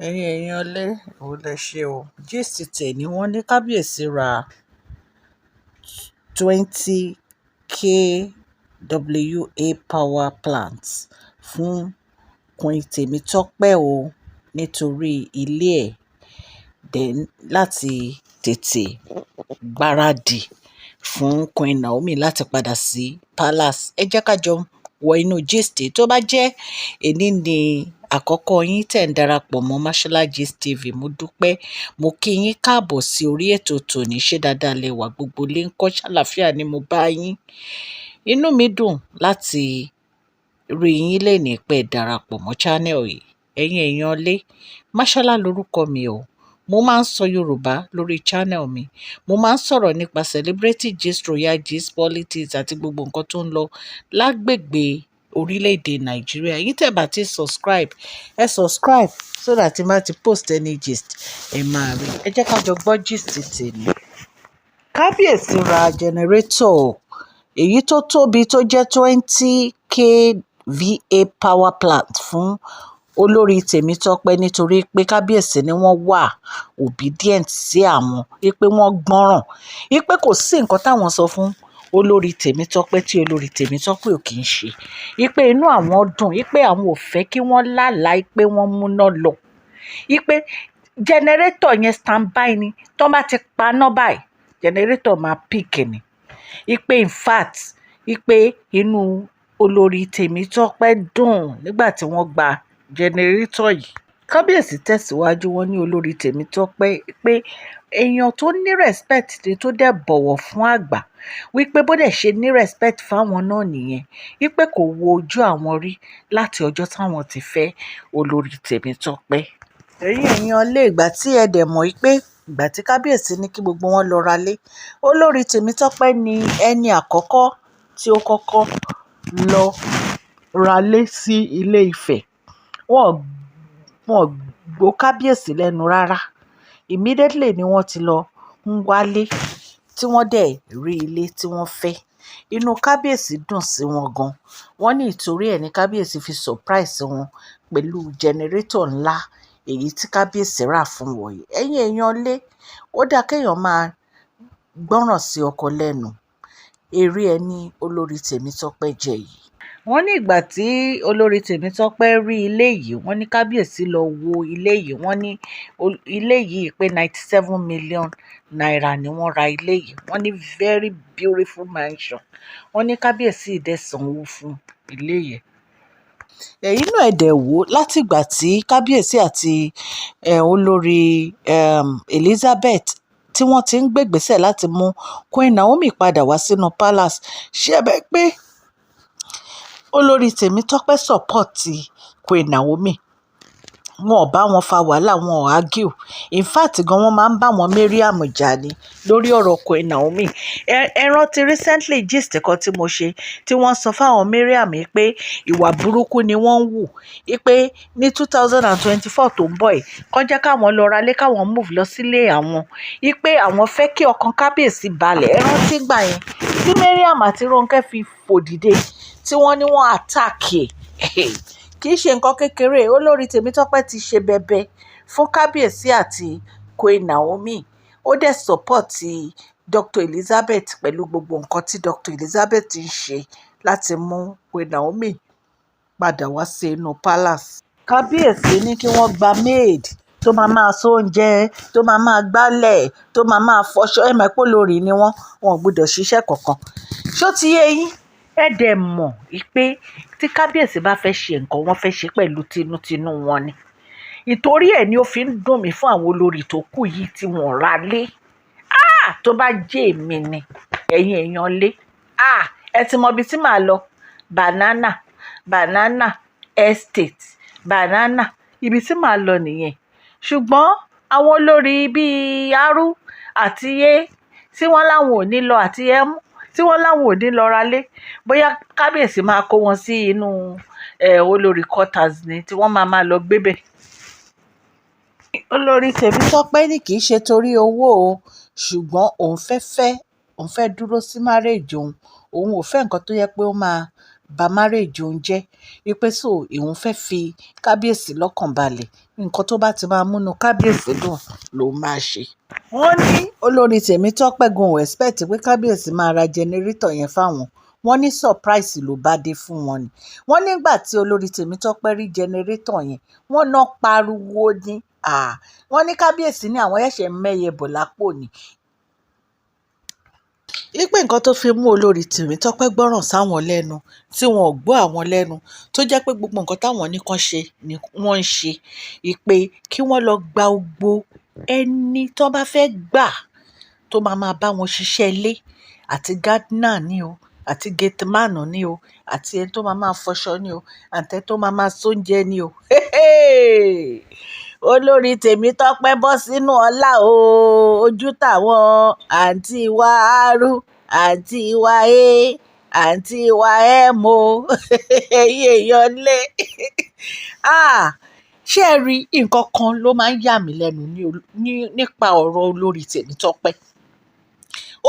Ẹ̀yin èèyàn lé, ò lè ṣe o. Gist tẹ́ni wọ́n ní kábíyèsí ra 20 kWh power plant fún Queen Temitope o nítorí ilé ẹ̀ then láti tètè gbáradì fún Queen Naomi láti padà sí palace. Ẹ jẹ́ ká jọ wọ inú gist. Tó bá jẹ́ èní ni àkọ́kọ́ yín tẹ̀ ń darapọ̀ mọ́ Mashola Gist TV, mo dúpẹ́. Mo kí yín káàbọ̀ sí orí ètò tòní. Ṣé dáadáa lẹ wà? Gbogbo ilé ńkọ́? Ṣàlàáfíà ni mo bá yín. Inú mi dùn láti rí yín lénìí pé ẹ darapọ̀ mọ́ channel yìí. Ẹ̀yin èèyàn lé, Mashola lorúkọ mi o. Mo máa ń sọ Yorùbá lórí channel mi. Mo máa ń sọ̀rọ̀ nípa celebrity gist, royal gist, politics àti gbogbo nǹkan tó ń lọ lágbègbè orílẹ̀-èdè Nàìjíríà. Ẹ̀yin tẹ́ bá ti subscribe, ẹ subscribe so that tí n bá ti post any gist, ẹ máa rí. Ẹ jẹ́ ká jọ gbọ́ gist tèmi. Kábíyèsí ra generator èyí tó tóbi tó jẹ́ 20 kVA power plant fún olórí Tèmítọ́pẹ́ nítorí pé kábíyèsí ni wọ́n wà obedient sí àwọn, wípé wọ́n gbọ́ràn, wípé kò sí nǹkan táwọn sọ fún olórí Tèmítọ́pẹ́ tí olórí Tèmítọ́pẹ́ ò kì í ṣe, wípé inú àwọn dùn, wípé àwọn ò fẹ́ kí wọ́n lálàá pé wọ́n múná lọ, wípé generator yẹn standby ni. Tó bá ti paná báyìí, generator máa pick ni. Wípé in fact, wípé inú olórí Tèmítọ́pẹ́ dùn nígbà tí wọ́n gba generator yìí. Kábíyèsí tẹ̀síwájú, wọn ní olórí Tèmítọ́pẹ́ pé èèyàn tó ní respect ni, tó dẹ̀ bọ̀wọ̀ fún àgbà, wípé bó dẹ̀ ṣe ní respect fáwọn náà nìyẹn, wípé kò wo ojú àwọn rí láti ọjọ́ táwọn ti fẹ́ olórí Tèmítọ́pẹ́. Ẹ̀yin èèyàn lé, ìgbà tí ẹ dẹ̀ mọ̀ pé ìgbà tí kábíyèsí ní kí gbogbo wọn lọ ralé, olórí Tèmítọ́pẹ́ ní ẹni àkọ́kọ́ tí ó kọ́kọ́ lọ ralé sí ilé-ìfẹ́. Wọn ò gbọ́ kábíyèsí lẹ́nu rárá. Immediately ni wọ́n ti lọ ń wálé tí wọ́n dẹ̀ rí ilé tí wọ́n fẹ́. Inú kábíyèsí dùn sí wọn gan. Wọ́n ní ìtorí ẹ̀ ní kábíyèsí fi surprise wọn pẹ̀lú generator ńlá èyí tí kábíyèsí rà fún wọn yìí. Ẹ̀yin èèyàn lé, ó dáa kéèyàn máa gbọ́ràn sí ọkọ lẹ́nu. Eré ẹni olórí Tèmítọ́pẹ́ jẹ yìí. Wọ́n ní ìgbà tí olórí Tèmítọ́pẹ́ rí ilé yìí, wọ́n ní kábíyèsí lọ wo ilé yìí. Wọ́n ní ilé yìí pé ₦97 million ni wọ́n ra ilé yìí. Wọ́n ní very beautiful mansion. Wọ́n ní kábíyèsí dẹ̀ sanwó fún ilé yẹn. Ẹ̀yin náà ẹ dẹ̀ wò, látìgbà tí kábíyèsí àti olórí Elizabeth tí wọ́n ti ń gbé ìgbésẹ̀ láti mú Queen Naomi padà wá sínú palace, ṣé ẹ bẹ́ẹ̀ pé olórí Tèmítọ́pẹ́ support Queen Naomi? Wọn ò bá wọn fa wàhálà, wọn ò argue. In fact gan, wọ́n máa ń bá wọn Mariam jà ní lórí ọ̀rọ̀ Queen Naomi. Ẹ rántí recently gist kan tí mo ṣe tí wọ́n sọ fáwọn Mariam pé ìwà burúkú ni wọ́n ń hù, pé ní 2024 tó ń bọ̀ yìí, kán jẹ́ káwọn lọ ralé, káwọn move lọ sílé àwọn, wípé àwọn fẹ́ kí ọkàn kábíyèsí balẹ̀. Ẹ rántí gbà yẹn tí Mariam àti Ronke fi fò dìde tí wọ́n ní wọ́n attack ẹ̀. Kì í ṣe nǹkan kékeré. Olórí Tèmítọ́pẹ́ ti ṣe bẹbẹ fún kábíyèsí àti Queen Naomi. Ó dẹ̀ support Dr. Elizabeth pẹ̀lú gbogbo nǹkan tí Dr. Elizabeth ń ṣe láti mú Queen Naomi padà wá sí inú palace. Kábíyèsí ní kí wọ́n gba maid tó máa máa se oúnjẹ, tó máa máa gbálẹ̀, tó máa máa fọṣọ. Ẹ mọ̀ pé olórí ni wọ́n, wọn ò gbọdọ̀ ṣiṣẹ́ kankan. Ṣó ti yé yín? Ẹ dẹ̀ mọ̀ pé tí kábíyèsí bá fẹ́ ṣe nǹkan, wọ́n fẹ́ ṣe pẹ̀lú tinútinú wọn ni. Ìtorí ẹ̀ ni ó fi ń dùn mí fún àwọn olórí tó kù yìí tí wọ́n ra lé. Ah! Tó bá jẹ́ èmi ni, ẹ̀yin èèyàn lé. Ah! Ẹ ti mọ ibi tí màá lọ. Banana, Banana Estate, Banana. Ibi tí màá lọ nìyẹn. Ṣùgbọ́n àwọn olórí bíi Aru àti A tí wọ́n láwọn ò ní lọ àti M tí wọ́n láwọn ò ní lọ ra lé. Bóyá kábíyèsí máa kó wọn sí inú olórí quarters ni tí wọ́n máa máa lọ gbé bẹ̀. Olórí Tèmítọ́pẹ́ ní kì í ṣe torí owó o, ṣùgbọ́n òun fẹ́ fẹ́, òun fẹ́ dúró sí marriage òun. Òun ò fẹ́ nǹkan tó jẹ́ pé ó máa ba marriage òun jẹ́. Wípé so òun fẹ́ fi kábíyèsí lọ́kàn balẹ̀. Nǹkan tó bá ti máa múnú kábíyèsí dùn ló máa ṣe. Wọ́n ní olórí Tèmítọ́pẹ́ gan ò expect pé kábíyèsí máa ra generator yẹn fáwọn. Wọ́n ní surprise ló bá dé fún wọn ni. Wọ́n nígbà tí olórí Tèmítọ́pẹ́ rí generator yẹn, wọ́n náà pariwo ní à. Wọ́n ní kábíyèsí ní àwọn ṣẹ̀ṣẹ̀ mẹ́yẹ bọ̀ lápò ni. Wípé nǹkan tó fi mú olórí Tèmítọ́pẹ́ gbọ́ràn sáwọn lẹ́nu, tí wọn ò gbọ́ àwọn lẹ́nu, tó jẹ́ pé gbogbo nǹkan táwọn ní kàn ṣe ni wọ́n ń ṣe. Wípé kí wọ́n lọ gba gbogbo ẹni tó bá fẹ́ gbà tó máa máa bá wọn ṣiṣẹ́ ilé, àti gardener ni o, àti gate man ni o, àti ẹni tó máa máa fọṣọ ni o, àti ẹni tó máa máa soúnjẹ ni o. Olórí Tèmítọ́pẹ́ bọ́ sínú ọlá o. Ojú táwọn àǹtí wa r, àǹtí wa a, àǹtí wa m o. Ẹ̀yin èèyàn lé. Ah! Ṣé ẹ rí nǹkan kan ló máa ń yà mí lẹ́nu nípa ọ̀rọ̀ olórí Tèmítọ́pẹ́.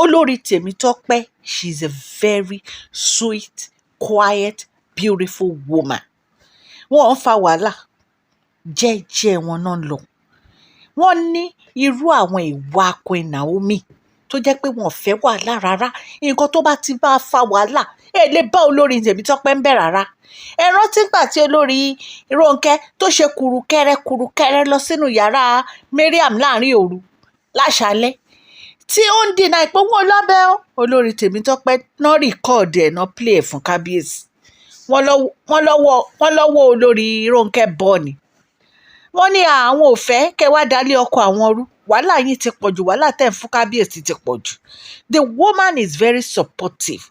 Olórí Tèmítọ́pẹ́, she's a very sweet, quiet, beautiful woman. Wọ́n ń fa wàhálà, jẹ́jẹ́ wọn náà lọ. Wọ́n ní irú àwọn ìwà Queen Naomi tó jẹ́ pé wọ́n ò fẹ́ wàhálà rárá. Nǹkan tó bá ti máa fa wàhálà, ẹ lè bá olórí Tèmítọ́pẹ́ ń bẹ̀ rárá. Ẹ rántí ìgbà tí olórí Ronke tó ṣe kùrùkẹrẹ kùrùkẹrẹ lọ sínú yàrá Mariam láàrin òru láṣálẹ́ tí ó ń deny pé òun ò lọ́bẹ̀ o. Olórí Tèmítọ́pẹ́ náà record ẹ̀, náà play ẹ̀ fún kábíyèsí. Wọ́n lọ́wọ́ olórí Ronke bọ́ ni. Wọ́n ní àwọn ò fẹ́ kẹ́ wá dalé ọkọ àwọn rú. Wàhálà yín ti pọ̀jù, wàhálà tẹ̀ ń fún kábíyèsí ti pọ̀jù. The woman is very supportive.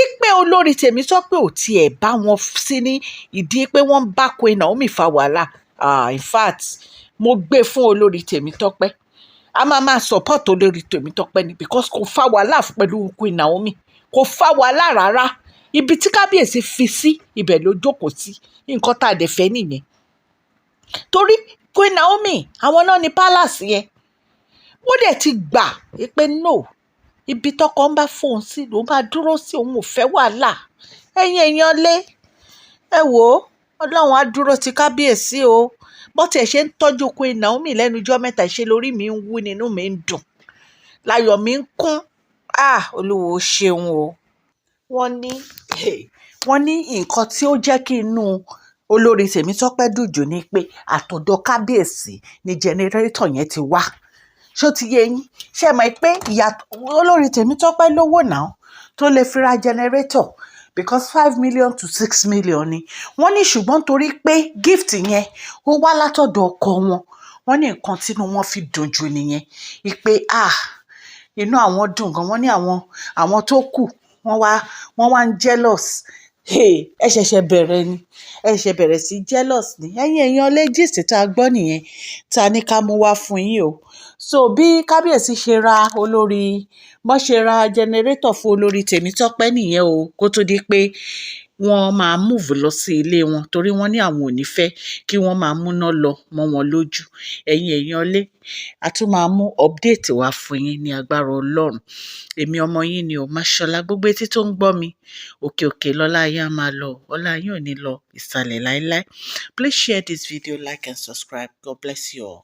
Ipe olórí Tèmítọ́pẹ́ ò tiẹ̀ bá wọn sí ní ìdí pé wọ́n ń bá Queen Naomi fa wàhálà. Ah, in fact, mo gbé fún olórí Tèmítọ́pẹ́. A máa máa support olórí Tèmítọ́pẹ́ ni because kò fa wàhálà pẹ̀lú Queen Naomi. Kò fa wàhálà rárá. Ibi tí kábíyèsí fi sí, ibẹ̀ ló jókòó sí. Nǹkan tá a dẹ̀ fẹ́ nìyẹn. Torí Queen Naomi, àwọn náà ní palace yẹn. Wọ́n dẹ̀ ti gbà pé no, ibi tọkọ ń bá fóun sí ló máa dúró sí, òun ò fẹ́ wàhálà. Ẹ̀yin èèyàn lé, ẹ wò ó, Ọlọ́run á dúró ti kábíyèsí o. Bó tiẹ̀ ṣe ń tọ́jú Queen Naomi lẹ́nu ijọ́ mẹ́ta, ṣe lórí mi ń wú nínú mi ń dùn. Láyọ̀ mi ń kún. Ah! Olúwo ṣeun o. Wọ́n ní nǹkan tí ó jẹ́ kí inú olórí Tèmítọ́pẹ́ dùn jù ni pé àtọ̀dọ̀ kábíyèsí ni generator yẹn ti wá. Ṣé ó ti yé yín? Ṣé ẹ mọ̀ pé ìyá olórí Tèmítọ́pẹ́ lówó náà tó lè fi ra generator because 5 million to 6 million ni. Wọ́n ní ṣùgbọ́n torí pé gift yẹn ó wá látọ̀dọ̀ ọkọ wọn, wọ́n ní nǹkan tínú wọn fi dùn jù nìyẹn. Wípé ah! Inú àwọn dùn gan. Wọ́n ní àwọn tó kù wọ́n wá ń jealous. Hey, ẹ ṣẹ̀ṣẹ̀ bẹ̀rẹ̀ ni. Ẹ ṣẹ̀ṣẹ̀ bẹ̀rẹ̀ sí jealous ni. Ẹ̀yin èèyàn lé, gist tá a gbọ́ nìyẹn tá a ní ká mú wá fún yín o. So bí kábíyèsí ṣe ra olórí, bó ṣe ra generator fún olórí Tèmítọ́pẹ́ nìyẹn o, kó tó di pé wọ́n máa move lọ sí ilé wọn torí wọ́n ní àwọn ò ní fẹ́ kí wọ́n máa múná lọ mọ́ wọn lójú. Ẹ̀yin èèyàn lé, a tún máa mú update wá fún yín ní agbára Ọlọ́run. Èmi ọmọ yín ni o, Máṣọ́lá. Gbogbo etí tó ń gbọ́ mi, òkè òkè lọ́lá yín á máa lọ. Ọlá yín ò ní lọ ìsàlẹ̀ láíláí. Please share this video, like and subscribe. God bless you all.